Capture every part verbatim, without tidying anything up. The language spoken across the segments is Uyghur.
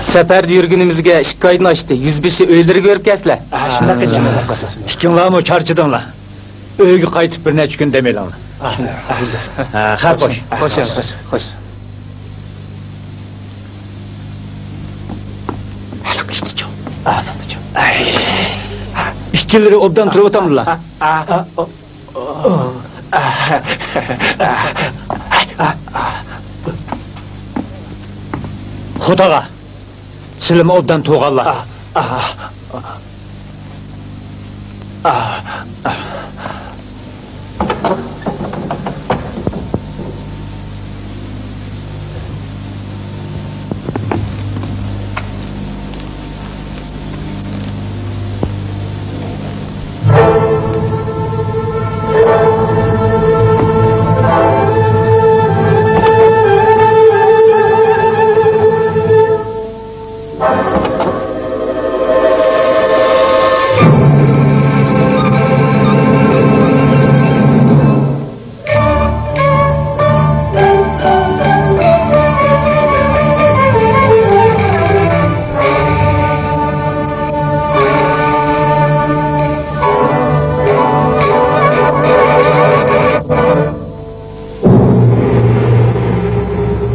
سەپەردە يۈرگىنىمىزگە ئىككى ئايدىن ئاشتى. يۈزبېشى ئۆيلىرىگە بېرىپ كەلسىلە. ھە، شۇنداق. ئىككىڭلارمۇ چارچىدىڭلار. ئۆيگە قايتىپ بىر نەچچە كۈن دەم ئېلىڭلار. ھە، خەير، خوش. خوش، خوش، خوش. ئىككىلىرى ئوبدان تۇرۇۋاتامدىلا؟ خۇداغا، سىلىمۇ ئوبدان تۇرغانلار.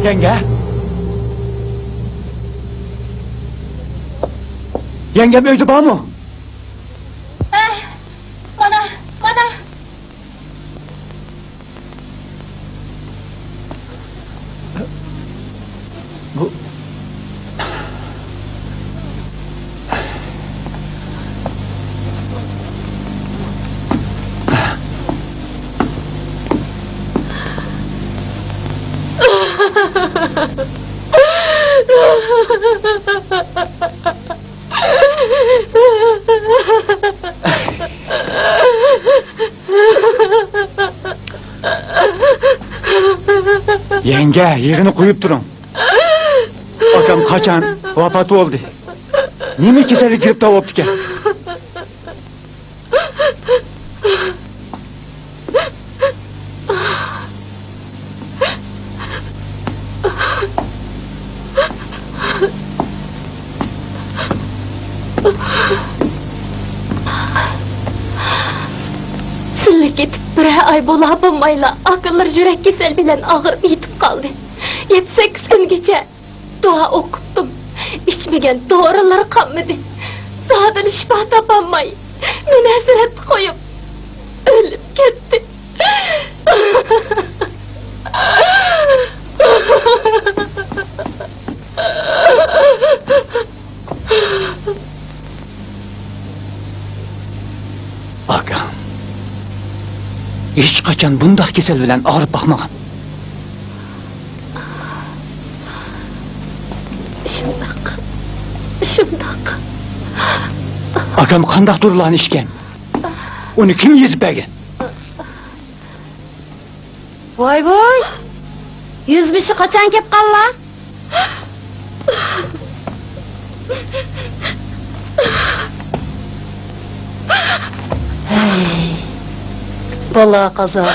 يەڭگە؟ يەڭگەم ئۆيدە بارمۇ؟ ئە، مانا، مانا. بۇ يەڭگە، يىغىنى قويۇپ تۇرۇڭ. ئاكام قاچان ۋاپات بولدى؟ نېمە كېسەلگە گىرىپتار بوپتىكەن؟ سىللىك كېتىپ بىرەر ئاي بولا بولمايلا، ئاكىلىرى يۈرەك كېسەل بىلەن ئاغرىپ يېتىپ قالدى. يەتتە-سەككىز كۈنگىچە دۇئا ئوقۇتتۇم. ئىچمىگەن دورىلىرى قالمىدى. زادىلا شىپا تاپالماي، مېنى ھەسرەتتە قويۇپ، ئۆلۈپ كەتتى. ئاكام ھېچقاچان بۇنداق كېسەل بىلەن ئاغرىپ باقمىغان. شۇنداق، شۇنداق. ئاكام قانداق دورىلارنى ئىچكەن؟ ئۇنى كىم يېزىپ بەرگەن؟ ۋاي ۋۇي! يۈزبېشى قاچان كەپ قاللا؟ ھەي، بالا قازا،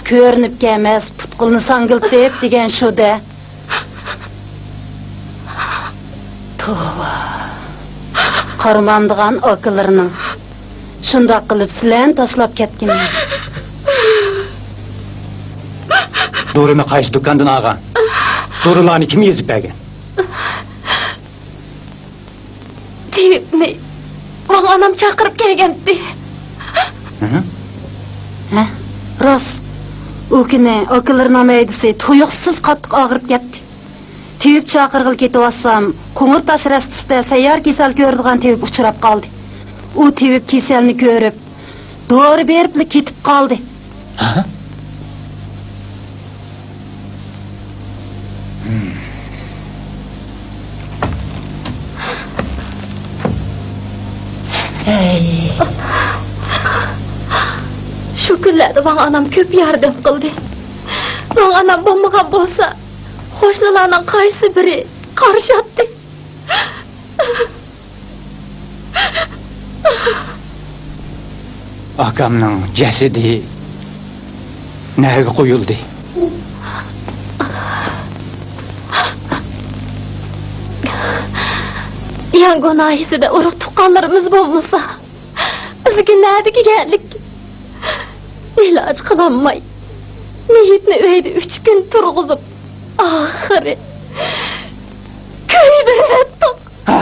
كۆرۈنۈپ كەلمەس پۇت-قولنى ساڭگىلىتىپ دېگەن شۇ-دە. توۋا. قارىمامدىغان ئاكىلىرىنىڭ شۇنداق قىلىپ سىلەرنى تاشلاپ كەتكىنى. دورىنى قايسى دۇكاندىن ئالغان؟ دورىلارنى كىم يېزىپ بەرگەن؟ تېۋىپنى ماڭا ئانام چاقىرىپ كەلگەنتى. ھە؟ ھە، راست. ئۇ كۈنى ئاكىلىرىنىڭ مەيدىسى تۇيۇقسىز قاتتىق ئاغرىپ كەتتى. تېۋىپ چاقىرغىلى كېتىۋاتسام، قوڭۇرتاش رەستىسىدە سەييار كېسەل كۆرىدىغان تېۋىپ ئۇچراپ قالدى. ئۇ تېۋىپ كېسەلنى كۆرۈپ، دورا بېرىپلا كېتىپ قالدى. ھە؟ ھەي. شۇ كۈنلەردە ماڭا ئانام كۆپ ياردەم قىلدى. ماڭا ئانام بولمىغان بولسا، قوشنىلارنىڭ قايسى بىرى قارىشاتتى؟ ئاكامنىڭ جەسىتى نەگە قويۇلدى؟ ياڭگۇ ناھىيەسىدە ئۇرۇق تۇغقانلىرىمىز بولمىسا، بىزگە نەدىكى يەرلىك؟ ئىلاج قىلالماي، مېيىتنى ئۆيدە ئۈچ كۈن تۇرغۇزۇپ، ئاخىرى كۆيدۈرۈۋەتتۇق. ھە؟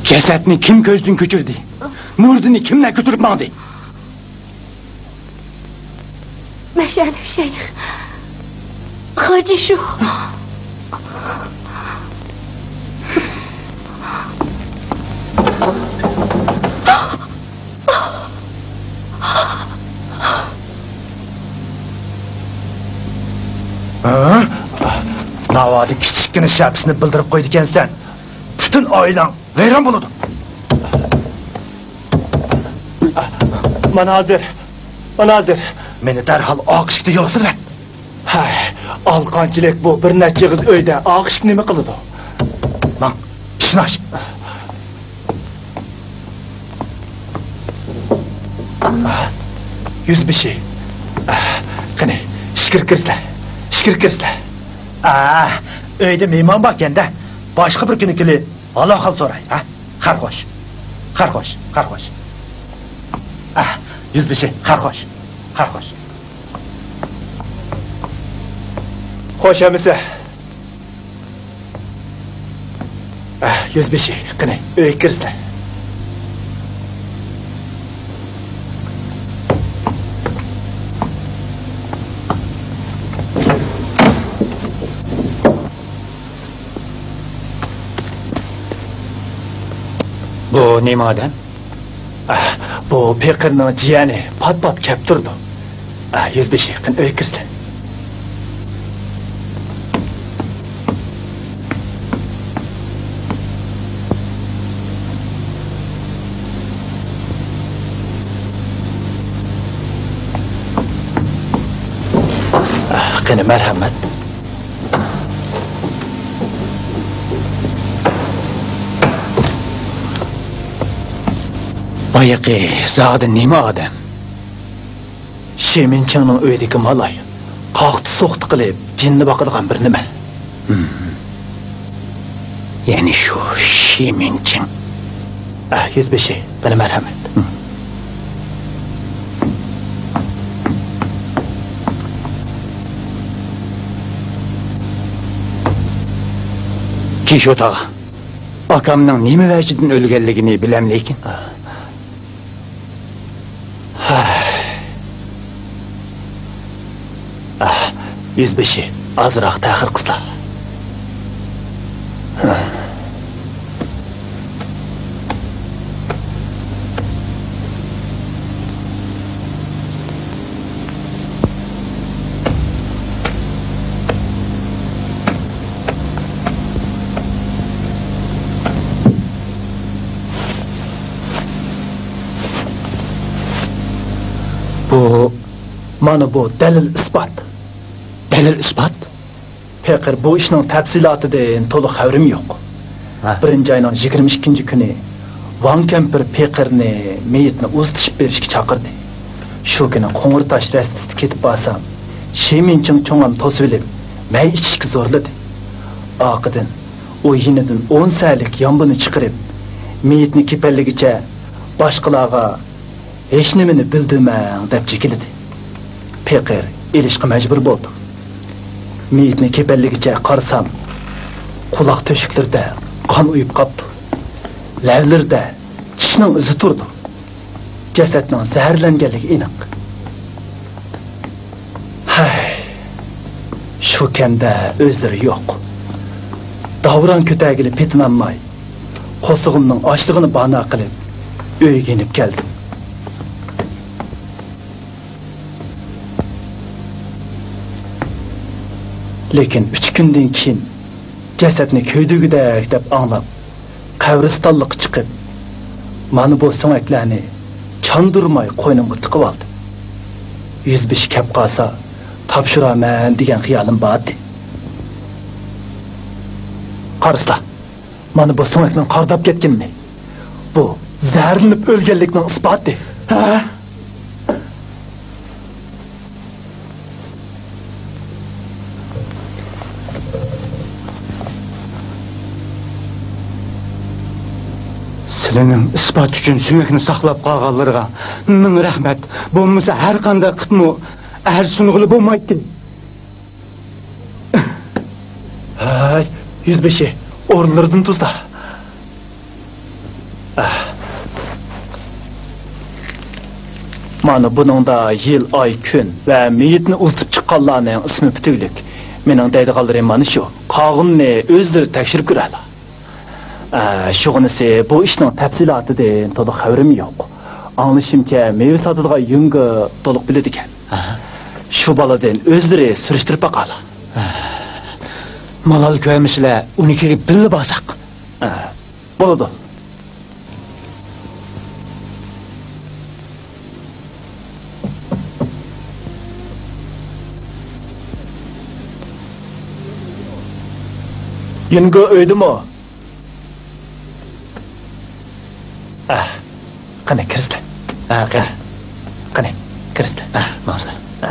جەسەتنى كىم كۆزدىن كۆچۈردى؟ مۇردىنى كىملەر كۆتۈرۈپ ماڭدى؟ مەشئەل شەيخ، خاجى شۇ. ھە؟ ناۋادا كىچىككىنە شەپىسىنى بىلدۈرۈپ قويىدىكەنسەن، پۈتۈن ئائىلەڭ ۋەيران بولىدۇ. مانا ھازىر، مانا ھازىر. مېنى دەرھال ئاق ئىشىكتىن يوقىتىۋەت. ھەي، ئالقانچىلىك بۇ بىر نەچچە ئېغىز ئۆيدە ئاق ئىشىك نېمە قىلىدۇ؟ ماڭ، ئىشىكنى ئاچ. يۈزبېشى. قېنى، ئىچكىرى كىرسىلە. ئىچكىرى كىرسىلە. ئا، ئۆيدە مېھمان باركەن-دە. باشقا بىر كۈنى كېلىپ، ھال-ئەھۋال سوراي، ھە؟ خەر خوش. خەر خوش، خەر خوش. ئا، يۈزبېشى، خەر خوش. خەر خوش. خوش ھەممىسى. ئە، يۈزبېشى، قېنى، ئۆيگە كىرسىلە. بۇ نېمە ئادەم؟ ئە، بۇ پېقىرنىڭ جىيەنى پات-پات كەپ تۇرىدۇ. ئە، يۈزبېشى، قېنى ئۆيگە كىرسىلە. ئە، قېنى، مەرھەمەت. بايىقى زادى نېمە ئادەم؟ شىمىنچىڭنىڭ ئۆيىدىكى مالاي. قاقتى-سوقتى قىلىپ، جىننى باقىدىغان بىر نېمە. ھىم. يەنى شۇ شىمىنچىڭ. ئە، يۈزبېشى، قېنى مەرھەمەت. ھىم. كىشوتا، ئاكامنىڭ نېمە ۋەجىدىن ئۆلگەنلىكىنى بىلەملىكىن؟ ئە. ھەي. ئاھ، يۈزبېشى، ئازراق تەخىر قىلسا. بۇ، مانا بۇ دەلىل-ئىسپات. دەلىل-ئىسپات؟ پېقىر، بۇ ئىشنىڭ تەپسىلاتىدىن تولۇق خەۋىرىم يوق. ھە. بىرىنچى ئاينىڭ يىگىرمە ئىككىنچى كۈنى ۋاڭ كەمپىر پېقىرنى مېيىتنى ئۇزىتىشىپ بېرىشكە چاقىردى. شۇ كۈنى قوڭۇر تاش رەستىسىدە كېتىپ بارسام، شىمىنچىڭ چوڭام توسۇۋېلىپ، مەي ئىچىشكە زورلىدى. ئارقىدىن ئۇ يېنىدىن ئون سەلىك يامبۇنى چىقىرىپ، مېيىتنى كېپەنلىگىچە باشقىلارغا ھېچنېمىنى بىلدۈرمەڭ دەپ جېكىلىدى. پېقىر ئېلىشقا مەجبۇر بولدۇم. مېيىتنى كېپەنلىگىچە قارىسام، قۇلاق تۆشۈكلىرىدە قان ئۇيۇپ قاپتۇ. لەۋلىرىدە چىشنىڭ ئىزى تۇرىدۇ. جەسەتنىڭ زەھەرلەنگەنلىكى ئېنىق. ھەي، شۇ كەمدە ئۆزلىرى يوق. داۋراڭ كۆتەرگىلى پېتىنالماي، قورسىقىمنىڭ ئاچلىقىنى باھانە قىلىپ، ئۆيگە يېنىپ كەلدىم. لېكىن ئۈچ كۈندىن كېيىن جەسەتنى كۆيدۈرگۈدەك دەپ ئاڭلاپ، قەبرىستانلىققا چىقىپ، مانا بۇ سۆڭەكلەرنى چاندۇرماي قوينۇمغا تىقىۋالدىم. يۈزبېشى كەپ قالسا، تاپشۇرارمەن دېگەن خىيالىم بار ئىدى. قارىسىلا، مانا بۇ سۆڭەكنىڭ قارىداپ كەتكىنىنى، بۇ زەھەرلىنىپ ئۆلگەنلىكنىڭ ئىسپاتى. ھە؟ سىلىنىڭ ئىسپات ئۈچۈن سۆڭەكنى ساقلاپ قالغانلىرىغا مىڭ رەھمەت. بولمىسا ھەر قانداق قىپمۇ ئەرز سۇنغىلى بولمايتتى. ھەي، يۈزبېشى، ئورۇنلىرىدىن تۇرسا. ئەھ. مانا بۇنىڭدا يىل، ئاي، كۈن ۋە مېيىتنى ئۇزىتىپ چىققانلارنىڭ ئىسمى پۈتۈكلۈك. مېنىڭ دەيدىغانلىرىم مانا شۇ. قالغىنىنى ئۆزلىرى تەكشۈرۈپ كۆرەرلەر. ئە، شۇغىنىسى بۇ ئىشنىڭ تەپسىلاتىدىن تولۇق خەۋىرىم يوق. ئاڭلىشىمچە، مېۋە ساتىدىغان يۈڭگې تولۇق بىلىدىكەن. ئەھە. شۇ بالىدىن ئۆزلىرى سۈرۈشتۈرۈپ باقالا. ئەھ. مالال كۆرمىسىلە، ئۇنىڭكىگە بىللە بارساق. ئە، بولىدۇ. يۈنگو ئۆيدىمۇ؟ ئە، قېنى، كىرسىلە. ئە، قېنى. قېنى، كىرسىلە. ئە، ماڭسىلە. ئە.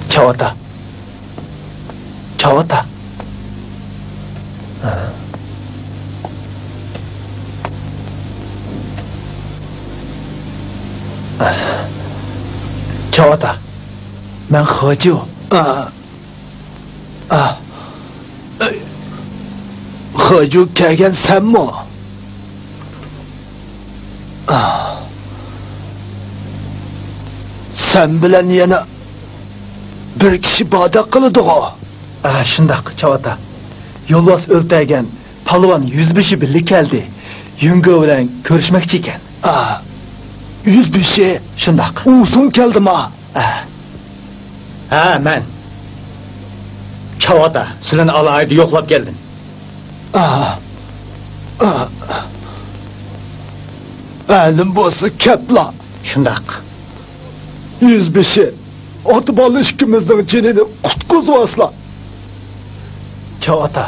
چاۋاتا. چاۋاتا. چاۋاتا. مەن خېجۇ. ئا. ئا. خېجۇ، كەلگەن سەنمۇ؟ ئا. سەن بىلەن يەنە بىر كىشى باردەك قىلىدىغۇ؟ ئا، شۇنداق، چاۋاتا. يولۋاس ئۆلتەرگەن پالۋان يۈزبېشى بىللە كەلدى. يۈنگو بىلەن كۆرۈشمەكچى ئىكەن. ئا، يۈزبېشى؟ شۇنداق. ئۇ سوڭ كەلدىما؟ ئا. ھە، مەن. چاۋاتا، سىلىنى ئالاھىدە يوقلاپ كەلدىم. ئا، ئا. مەلۇم بولسا كەپلا. شۇنداق. يۈزبېشى، ئاتا بالا ئىككىمىزنىڭ جېنىنى قۇتقۇزۇۋالسىلا. چاۋاتا،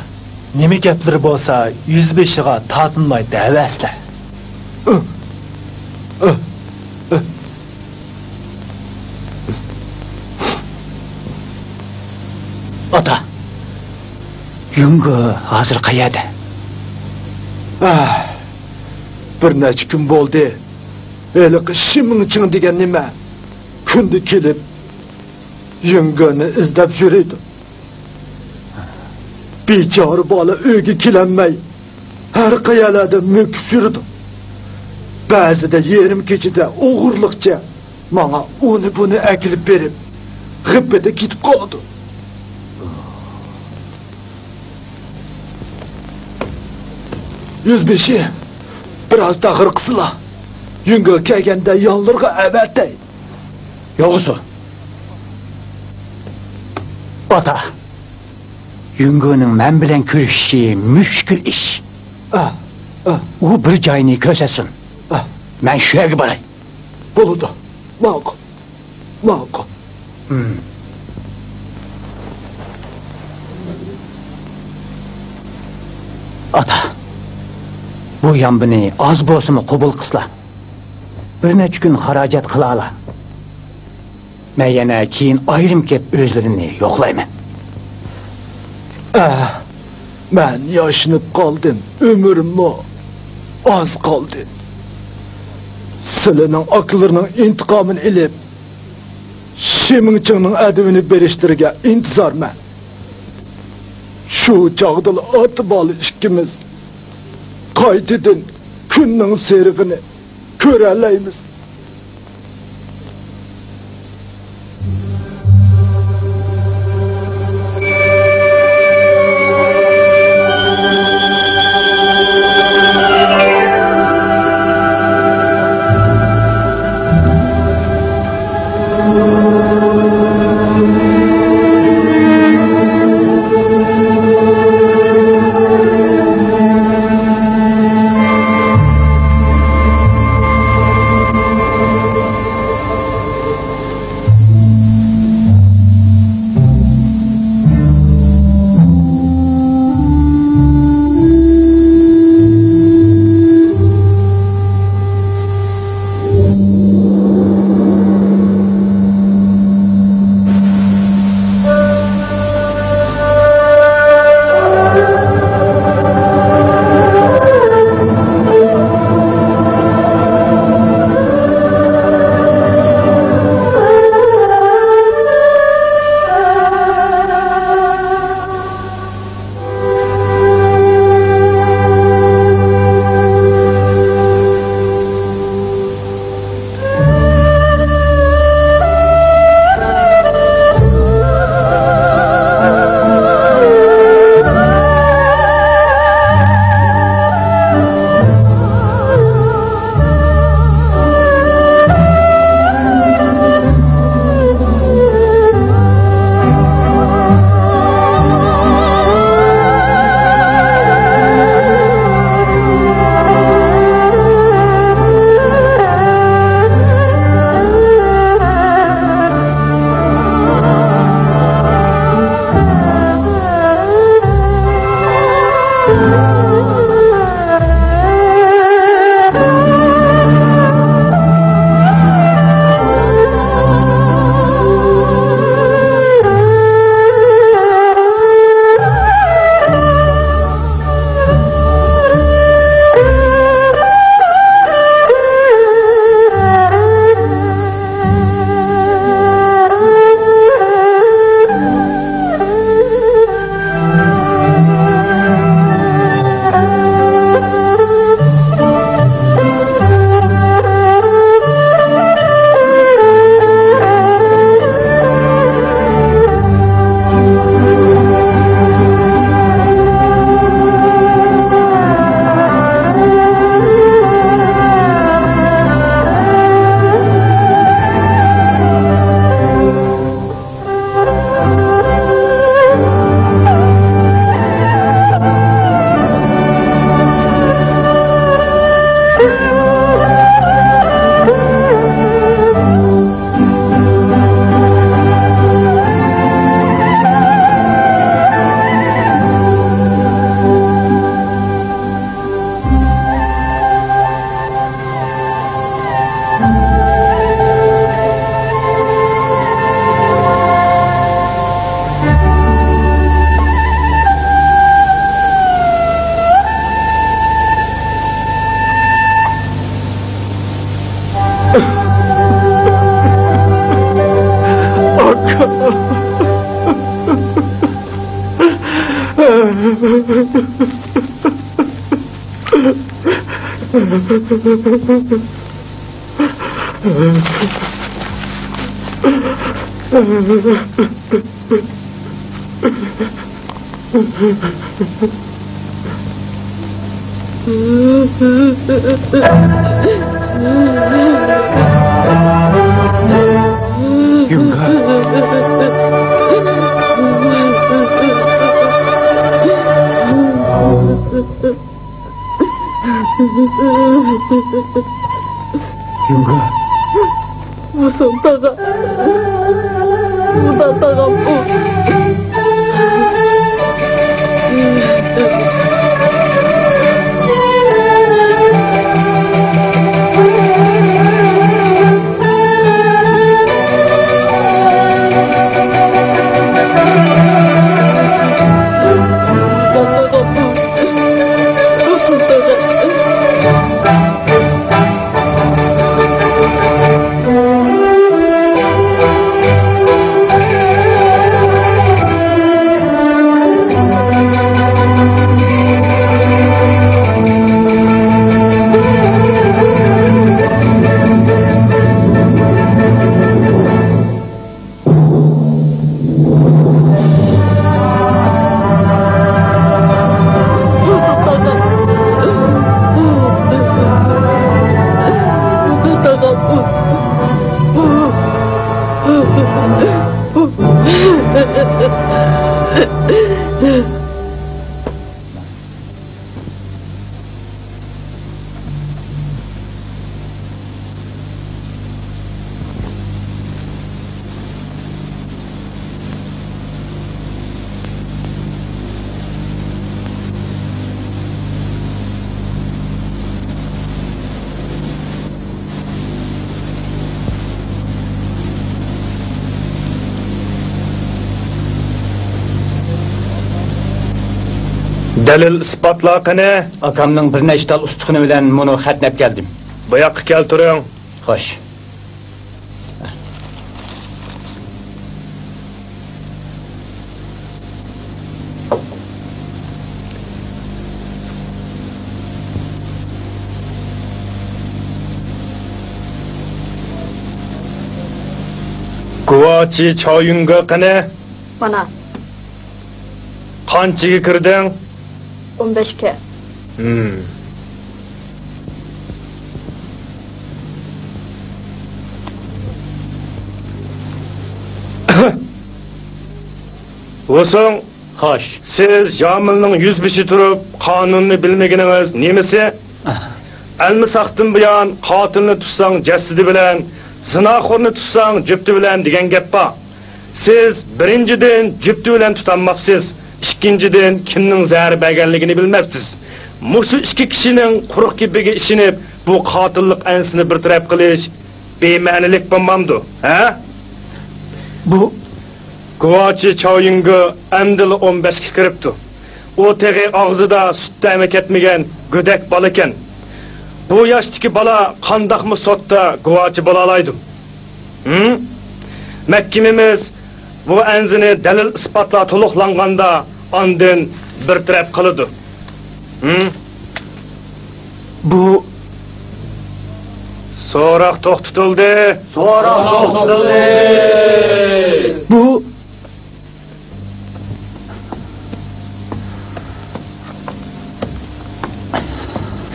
نېمە گەپلىرى بولسا يۈزبېشىغا تارتىنماي دەۋەرسىلە. ئۇھ، ئۇھ، ئۇھ. ئاتا، يۈنگو ھازىر قەيەردە؟ ئاھ، بىر نەچچە كۈن بولدى. ھېلىقى شىمىڭچىڭ دېگەن نېمە كۈندە كېلىپ، يۈنگونى ئىزدەپ يۈرىدۇ. بىچارە بالا ئۆيگە كېلەلمەي، ھەر قەيەرلەردە مۆكۈپ يۈرىدۇ. بەزىدە يېرىم كېچىدە ئوغرىلىقچە ماڭا ئۇنى-بۇنى ئەكېلىپ بېرىپ، غىپپىدە كېتىپ قالىدۇ. يۈزبېشى، بىراز تاغىر قىسىلا. يۈنگو كەلگەندە يانلىرىغا ئەۋەتەي. يوغىسۇ. ئاتا، يۈنگونىڭ مەن بىلەن كۆرۈشۈشى مۈشكۈل ئىش. ئا، ئا. ئۇ بىر جاينى كۆرسەتسۇن. ئا. مەن شۇ يەرگە باراي. بولىدۇ. ماقۇل. ماقۇل. ھىم. ئاتا، بۇ يامبىنى ئاز بولسىمۇ قوبۇل قىلسىلا. بىر نەچچە كۈن خىراجەت قىلالا. مەن يەنە كېيىن ئايرىم كېلىپ ئۆزلىرىنى يوقلايمەن. ئەھ، مەن ياشىنىپ قالدىم، ئۆمرۈممۇ ئاز قالدى. سىلىنىڭ ئاكىلىرىنىڭ ئىنتىقامىنى ئېلىپ، شىمىڭچىڭنىڭ ئەدىپىنى بېرىشلىرىگە ئىنتىزارمەن. شۇ چاغدىلا ئاتا-بالا ئىككىمىز قايتىدىن كۈننىڭ سېرىقىنى كۆرەلەيمىز. يۇڭگا. مۇسۇن تاغا. مۇسۇن تاغام ئۇ. دەلىل ئىسپاتلار قېنى؟ ئاكامنىڭ بىر نەچچە تال ئۇستىخىنى بىلەن مۇنۇ خەتنى ئەپ كەلدىم. بۇ ياققا كەلتۈرۈڭ. خوش. گۇۋاچى چاۋيۈنگې قېنى؟ مانا. قانچىگە كىردىڭ؟ ئون بەشكە. ھىم. ۋۇسۇڭ. خوش. سىز يامىلنىڭ يۈزبېشى تۇرۇپ، قانۇننى بىلمىگىنىڭىز نېمىسى؟ ئەلمىساقتىن بۇيان، قاتىلنى تۇتساڭ جەسىتى بىلەن، زىناخورنى تۇتساڭ جۈپتى بىلەن دېگەن گەپ بار. سىز بىرىنچىدىن جۈپتى بىلەن تۇتالماپسىز، ئىككىنچىدىن كىمنىڭ زەھەر بەرگەنلىكىنى بىلمەپسىز. مۇشۇ ئىككى كىشىنىڭ قۇرۇق گېپىگە ئىشىنىپ، بۇ قاتىللىق ئەنزىنى بىر تەرەپ قىلىش بىمەنىلىك بولمامدۇ، ھە؟ بۇ گۇۋاچى چاۋيۈنگې ئەمدىلا ئون بەشكە كىرىپتۇ. ئۇ تېخى ئاغزىدا سۈت تەمى كەتمىگەن گۆدەك بالىكەن. بۇ ياشتىكى بالا قانداقمۇ سوتتا گۇۋاچى بولالايدۇ؟ ھىم؟ مەھكىمىمىز بۇ ئەنزىنى دەلىل-ئىسپاتلار تولۇقلانغاندا ئاندىن بىر تەرەپ قىلىدۇ. ھىم؟ بۇ سوراق توختىتىلدى. سوراق توختىتىلدى. بۇ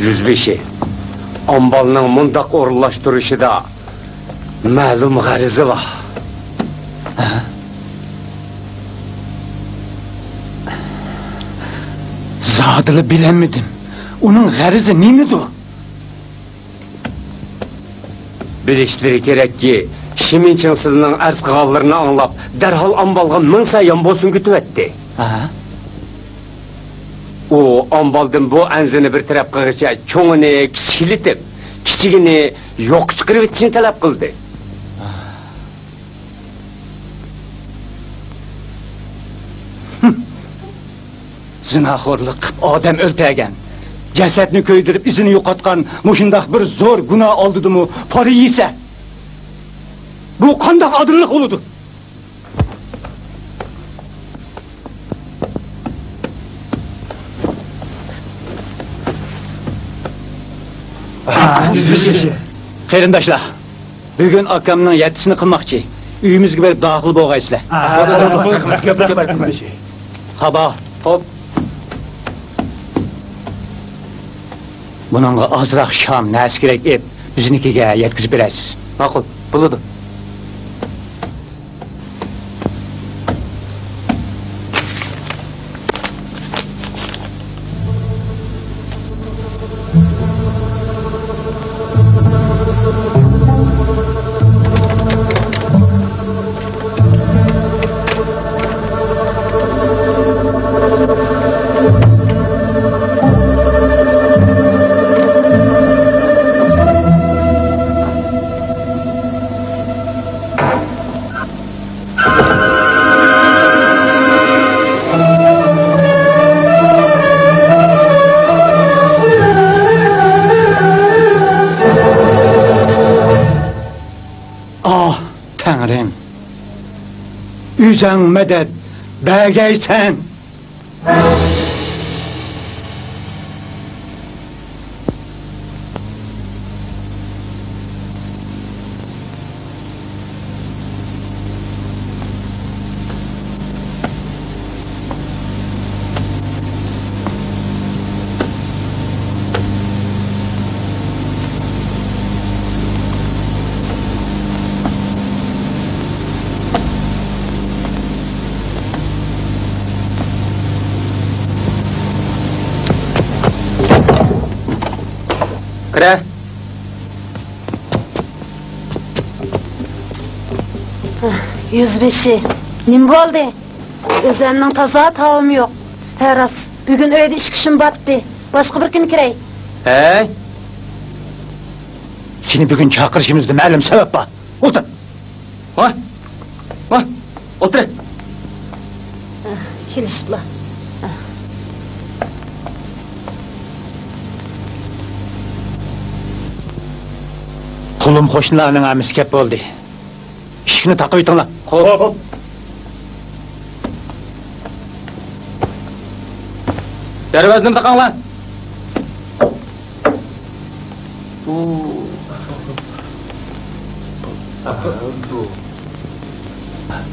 يۈزبېشى، ئامبالنىڭ مۇنداق ئورۇنلاشتۇرۇشىدا مەلۇم غەرىزى بار. ھە؟ زادىلا بىلەلمىدىم. ئۇنىڭ غەرىزى نېمىدۇ؟ بىلىشلىرى كېرەككى، شىمىنچىڭ سىلىنىڭ ئەرز قىلغانلىرىنى ئاڭلاپ، دەرھال ئامبالغا مىڭ سەي يانبوسۇن كۈتۈۋەتتى. ھە؟ ئۇ ئامبالدىن بۇ ئەنزىنى بىر تەرەپ قىلغىچە، چوڭىنى كىچىكلىتىپ، كىچىكىنى يوققا چىقىرىۋېتىشنى تەلەپ قىلدى. زىناخورلۇق قىپ ئادەم ئۆلتۈرگەن، جەسەتنى كۆيدۈرۈپ ئىزىنى يوقاتقان مۇشۇنداق بىر زور گۇناھ ئالدىدىمۇ پارا يېسە، بۇ قانداق ئادىللىق بولىدۇ؟ قېرىنداشلار، بۈگۈن ئاكامنىڭ يەتتىسىنى قىلماقچى. ئۆيىمىزگە بېرىپ داخىل بولغايسىلەر. قابا. خوپ. بۇنىڭغا ئازراق شام، نەرسە كېرەك ئېپ، بىزنىڭكىگە يەتكۈزۈپ بېرەرسىز. ماقۇل، بولىدۇ. ئاھ، تەڭرىم، ئۆزەڭ مەدەت بەرگەيسەن! كىرە. يۈزبېشى، نېمە بولدى؟ ئۆزەمنىڭ تازا تاۋىمى يوق. ھە، راست، بۈگۈن ئۆيدە ئىش كۈچۈم باتتى. باشقا بىر كۈنى كىرەي. ھەي! سېنى بۈگۈن چاقىرىشىمىزدا مەلۇم سەۋەب بار. ئولتۇر. ۋاھ! ۋاھ! ئولتۇر! كېلىشىپلا. قۇلۇم قوشنىلارنىڭ ھەممىسى كەپ بولدى. ئىشىكنى تاقىۋېتىڭلار. خوپ. دەرۋازىنى تاقاڭلار.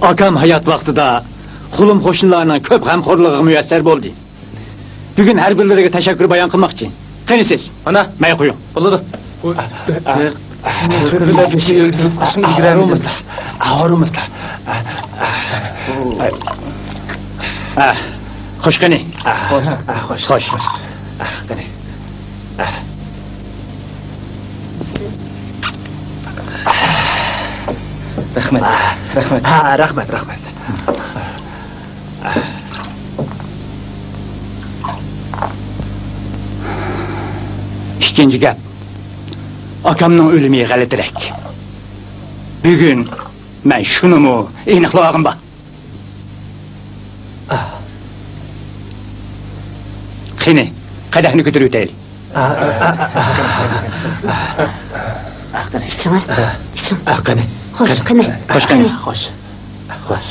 ئاكام ھايات ۋاقتىدا قۇلۇم قوشنىلارنىڭ كۆپ غەمخورلۇقىغا مۇيەسسەر بولدى. بۈگۈن ھەر بىرلىرىگە تەشەككۈر بايان قىلماقچى. قېنى سىز؟ مانا. مەي قۇيۇڭ. بولىدۇ. ئاغرىمىسىلەر. ھە، خوش قېنى. خوش. خوش. قېنى. رەھمەت. رەھمەت. ھە، رەھمەت، رەھمەت. ئىككىنچى گەپ، ئاكامنىڭ ئۆلۈمى غەلىتىرەك. بۈگۈن مەن شۇنىمۇ ئېنىقلىۋالغۇم بار. قېنى، قەدەھنى كۆتۈرۈۋېتەيلى. ئىچىڭ، ئىچىڭ. قېنى. خوش، قېنى. خوش، قېنى. خوش. خوش.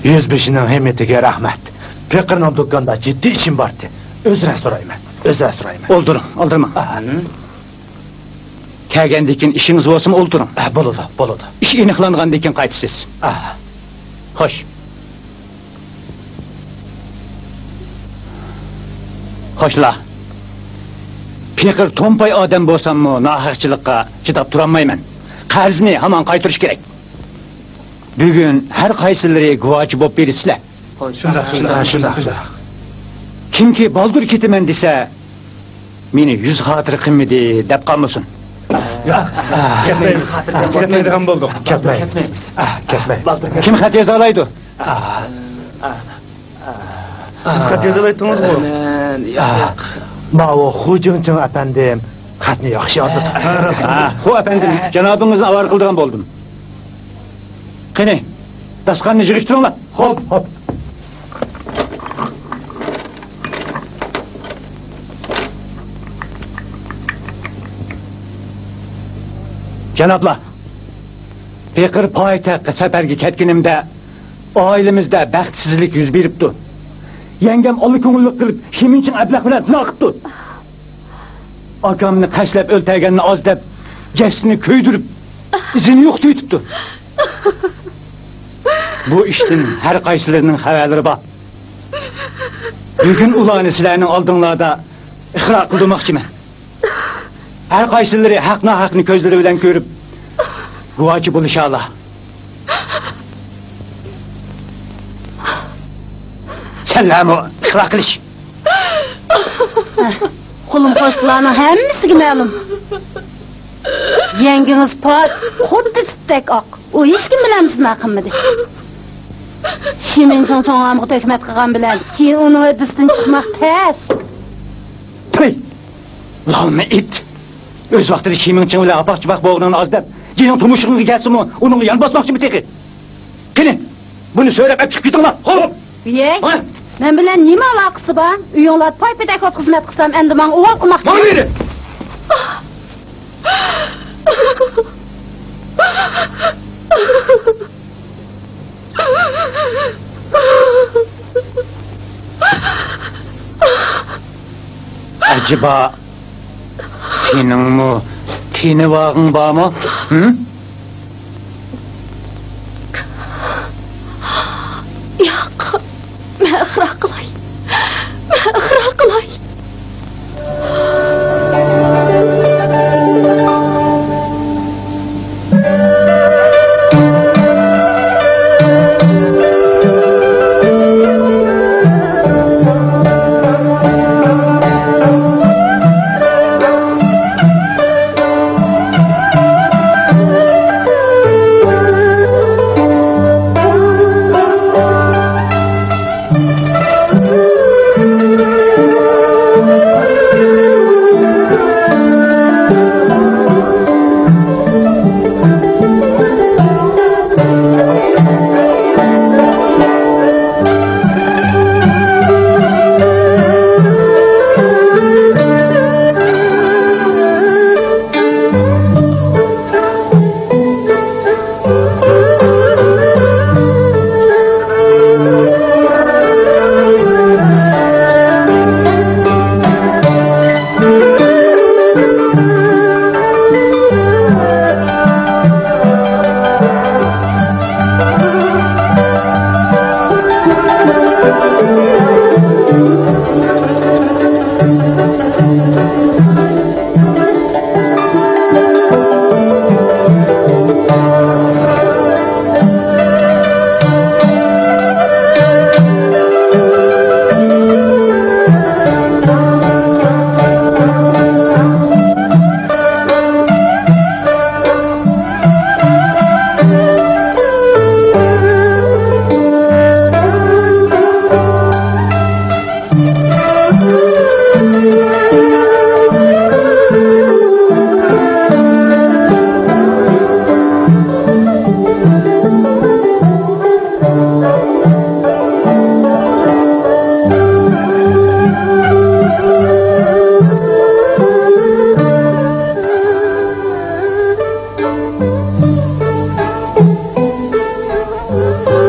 يۈزبېشىنىڭ ھىممىتىگە رەھمەت. پېقىرنىڭ دۇكاندا جىددىي ئىشىم بارتى. ئۆزرە سورايمەن. ئۆزرە سورايمەن. ئولتۇرۇڭ، ئالدىرىماڭ. ئاھا. كەلگەندىن كېيىن ئىشىڭىز بولسىمۇ ئولتۇرۇڭ. ئا، بولىدۇ، بولىدۇ. ئىش ئېنىقلانغاندىن كېيىن قايتىسىز. ئاھا. خوش. خوشلا. پېقىر تومپاي ئادەم بولساممۇ ناھەقچىلىققا چىداپ تۇرالمايمەن. قەرزنى ھامان قايتۇرۇش كېرەك. بۈگۈن ھەر قايسىلىرى گۇۋاچى بولۇپ بېرىسىلەر. شۇنداق، شۇنداق، شۇنداق، شۇنداق. كىمكى بالدۇر كېتىمەن دېسە، مېنى يۈز خاتىرە قىلمىدى دەپ قالمىسۇن. ياق، كەتمەيمىز. كەتمەيدىغان بولدۇق. كەتمەيمىز. كەتمەيمىز. كەتمەيمىز. كىم خەت يازالايدۇ؟ سىز خەت يازالايتتىڭىزغۇ؟ مەن، ياق، ياق. ماۋۇ خۇ جىڭچىڭ ئەپەندىم خەتنى ياخشى يازىدۇ. ھە، خۇ ئەپەندىم، جانابىڭىزنى ئاۋارە قىلىدىغان بولدۇم. قېنى، داستىخاننى يىغىشتۇرۇڭلار. خوپ، خوپ. جانابلار، پېقىر پايتەختكە سەپەرگە كەتكىنىمدە، ئائىلىمىزدە بەختسىزلىك يۈز بېرىپتۇ. يەڭگەم ئاللىكۆڭۈللۈك قىلىپ، شىمىنچىڭ ئەبلەخ بىلەن زىنا قىپتۇ. ئاكامنى قەشلەپ ئۆلتۈرگەننى ئاز دەپ، جەسىتىنى كۆيدۈرۈپ، ئىزىنى يوقىتىۋېتىپتۇ. بۇ ئىشتىن ھەر قايسىلىرىنىڭ خەۋەرلىرى بار. بۈگۈن ئۇلارنى سىلەرنىڭ ئالدىڭلاردا ئىقرار قىلدۇرماقچىمەن. ھەر قايسىلىرى ھەق-ناھەقنى كۆزلىرى بىلەن كۆرۈپ، گۇۋاھچى بولۇشالا. سەنلەرمۇ ئىقرار قىلىش. قولۇم قوشتىلارنىڭ ھەممىسىگە مەلۇم. يەڭگىڭىز پات خۇددى سۈتتەك ئاق. ئۇ ھېچكىم بىلەن زىنا قىلمىدى. شىمىنچىڭ چوڭامغا تۆھمەت قىلغان بىلەن كېيىن ئۇنىڭ ھۆددىسىدىن چىقماق تەس. پۈي! لالما ئىت! ئۆز ۋاقتىدا شىمىنچىڭ بىلەن ئاپاق-چاپاق بولغىنىڭنى ئاز دەپ، جېنىڭ تۇمشۇقۇڭغا كەلسىمۇ، ئۇنىڭغا يان باسماقچىمۇ تېخى؟ قېنى، بۇنى سۆرەپ ئەپ چىقىپ كېتىڭلار. خوپ! يەي، ھە؟ مەن بىلەن نېمە ئالاقىسى بار؟ ئۆيۈڭلاردا پاي-پېتەك بولۇپ خىزمەت قىلسام، ئەمدى ماڭا ئۇۋال قىلماقچى. ماڭا بېرى! ئەجەبا، سېنىڭمۇ تېنىۋالغۇڭ بارمۇ؟ ھىم؟ ياق، مەن ئىقرار قىلاي. مەن ئىقرار قىلاي.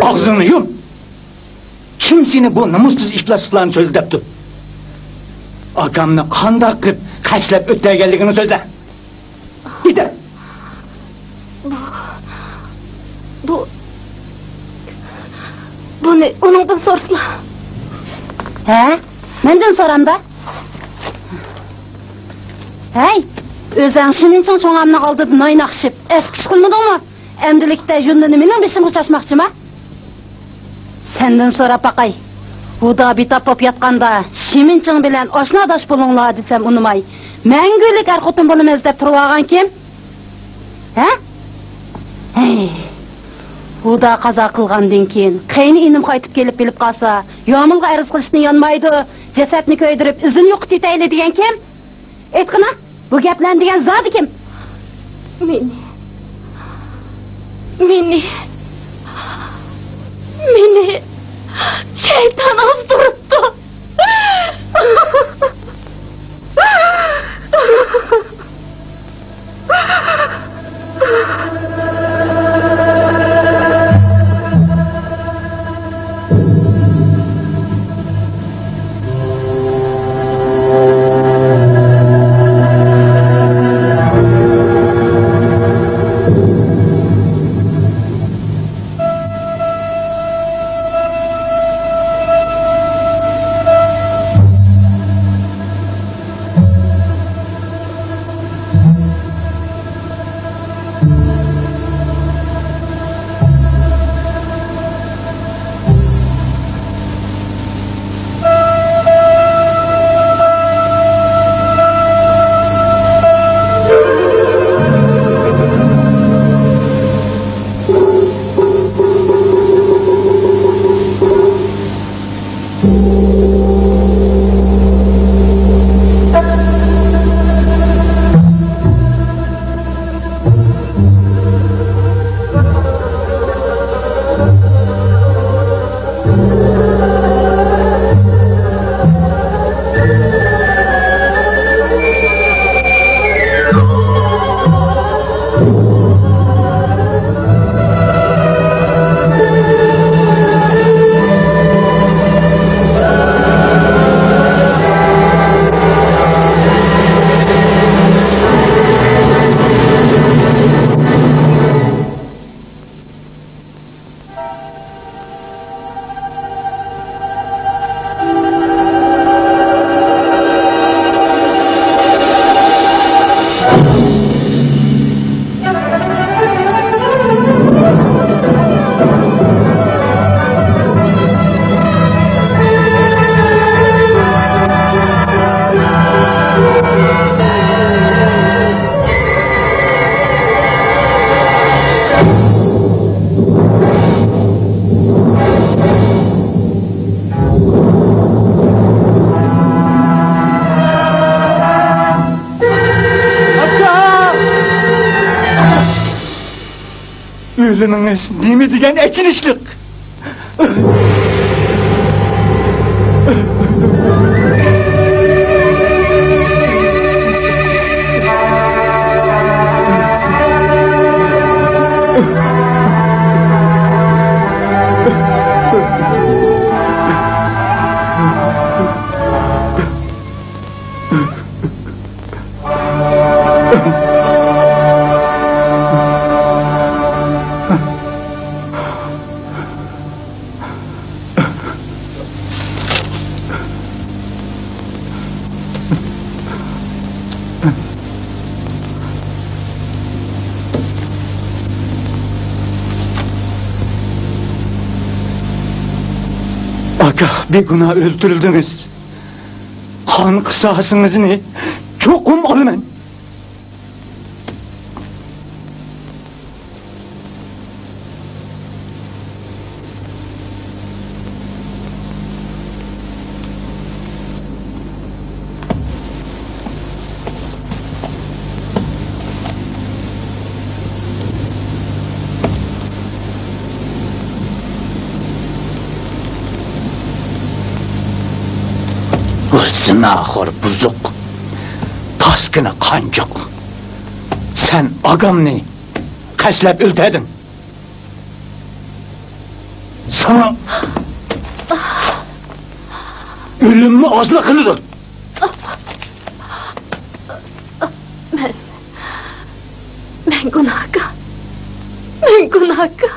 ئاغزىڭنى يۇم! كىم سېنى بۇ نومۇسسىز ئىپلاسلىقلارنى سۆزلە دەپتۇ؟ ئاكامنى قانداق قىلىپ قەشلەپ ئۆلتۈرگەنلىكىڭنى سۆزلە. يېتەر! بۇ، بۇ، بۇنى ئۇنىڭدىن سورىسىلا. ھە؟ مەندىن سورامدا؟ ھەي، ئۆزەڭ شىمىنچىڭ چوڭامنىڭ ئالدىدا نايناقشىپ، ئەسكىچ قىلمىدىڭمۇ؟ ئەمدىلىكتە يۇندىنى مېنىڭ بېشىمغا چاچماقچىما؟ سەندىن سوراپ باقاي. ھۇدا بىتاپ بولۇپ ياتقاندا، شىمىنچىڭ بىلەن ئاشناداش بولۇڭلار دېسەم ئۇنىماي، مەڭگۈلۈك ئەر-خوتۇن بولىمىز دەپ تۇرۇۋالغان كىم؟ ھە؟ ھەي. ھۇدا قازا قىلغاندىن كېيىن، قېيىن ئىنىم قايتىپ كېلىپ بىلىپ قالسا، يامۇلغا ئەرز قىلىشتىن يانمايدۇ، جەسەتنى كۆيدۈرۈپ، ئىزىنى يوقىتىۋېتەيلى دېگەن كىم؟ ئېيتقىنا، بۇ گەپلەرنى دېگەن زادى كىم؟ مېنى، مېنى، مېنى شەيتان ئازدۇرۇپتۇ. ئۆلۈمىڭىز نېمە دېگەن ئېچىنىشلىق! ئاكا، بىگۇناھ ئۆلتۈرۈلدىڭىز. قان قىساسىڭىزنى چوقۇم ئالىمەن. بۇ زىناخور بۇزۇق، پاسكىنا قانجۇق. سەن ئاگامنى قەستلەپ ئۆلتۈردۈڭ. ساڭا ئۆلۈممۇ ئازلىق قىلىدۇ. مەن، مەن گۇناھكار. مەن گۇناھكار.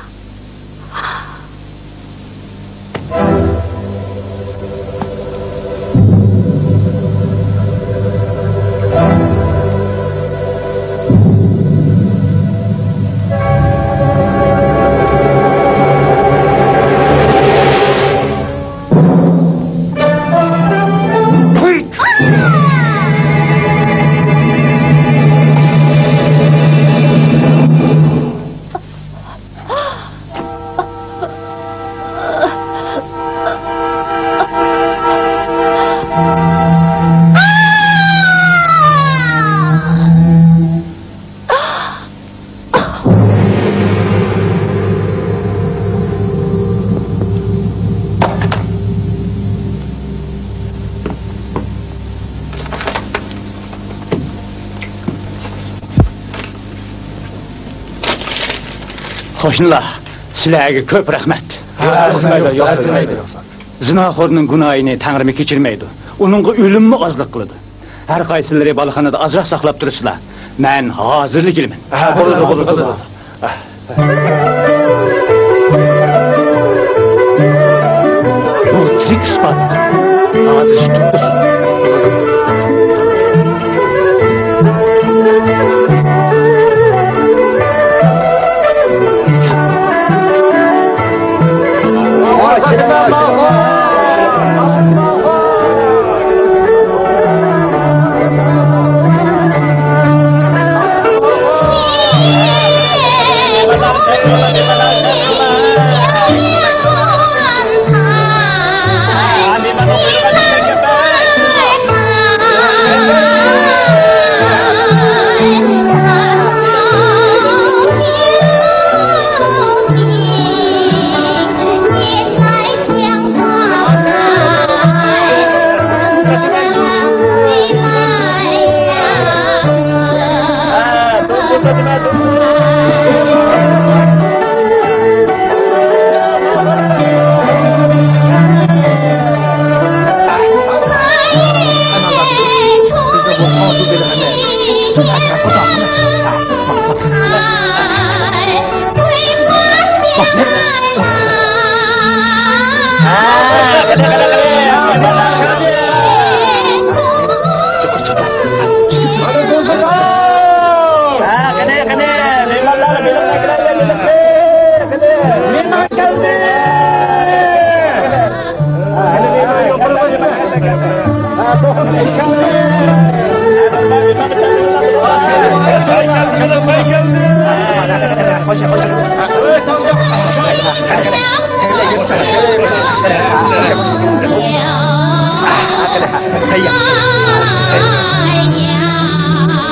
قوشنىلار، سىلەرگە كۆپ رەھمەت. زىناخورنىڭ گۇناھىنى تەڭرىمۇ كەچۈرمەيدۇ. ئۇنىڭغا ئۆلۈممۇ ئازلىق قىلىدۇ. ھەر قايسىلىرى بالاخانىدا ئازراق ساقلاپ تۇرسىلا، مەن ھازىرلا كېلىمەن. ھە، بولىدۇ، بولىدۇ، بولىدۇ. بۇ تىرىك ئىسپات. ھازىر تۇتقۇزۇڭ.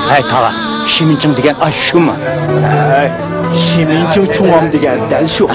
ھەي، تاغا، شىمىنچىڭ دېگەن ئاشۇ شۇمۇ؟ ھەي. شىمىنچىڭ چۇڭئام دېگەن دەل شۇ.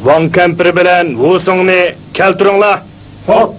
ۋاڭ كەمپىر بىلەن ۋۇ سۇڭنى كەلتۈرۈڭلار. خوپ.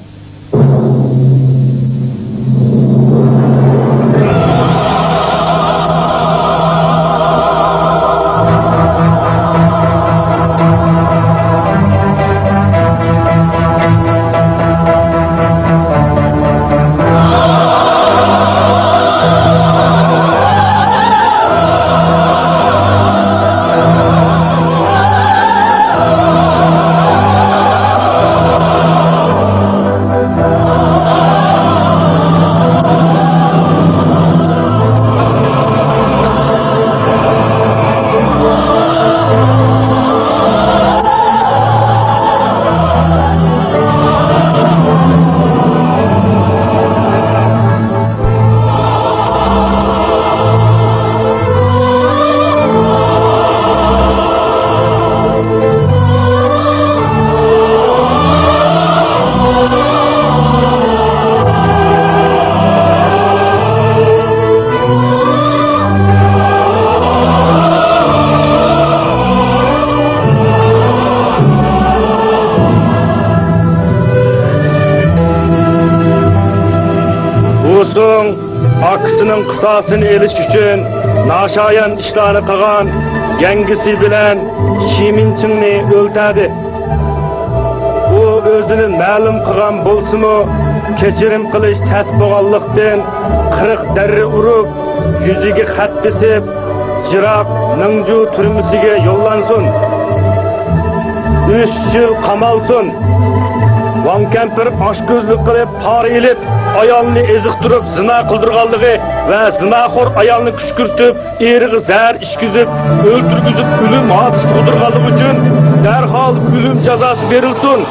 ئاكىسىنىڭ قىساسىنى ئېلىش ئۈچۈن ناشايان ئىشلارنى قىلغان يەڭگىسى بىلەن شىمىنچىڭنى ئۆلتۈردى. ئۇ ئۆزىنى مەلۇم قىلغان بولسىمۇ، كەچۈرۈم قىلىش تەس بولغانلىقتىن، قىرىق دەررە ئۇرۇپ، يۈزىگە خەت بېسىپ، يىراق مىڭجۇ تۈرمىسىگە يوللانسۇن. ئۈچ يىل قامالسۇن. ۋاڭ كەمپىر ئاچكۆزلۈك قىلىپ، پارا ئېلىپ، ئايالنى ئېزىقتۇرۇپ زىنا قىلدۇرغانلىقى ۋە زىناخور ئايالنى كۈشكۈرتۈپ، ئېرىغا زەھەر ئىچكۈزۈپ، ئۆلتۈرگۈزۈپ، ئۆلۈم ھادىسىسى قىلدۇرغانلىقى ئۈچۈن دەرھال ئۆلۈم جازاسى بېرىلسۇن.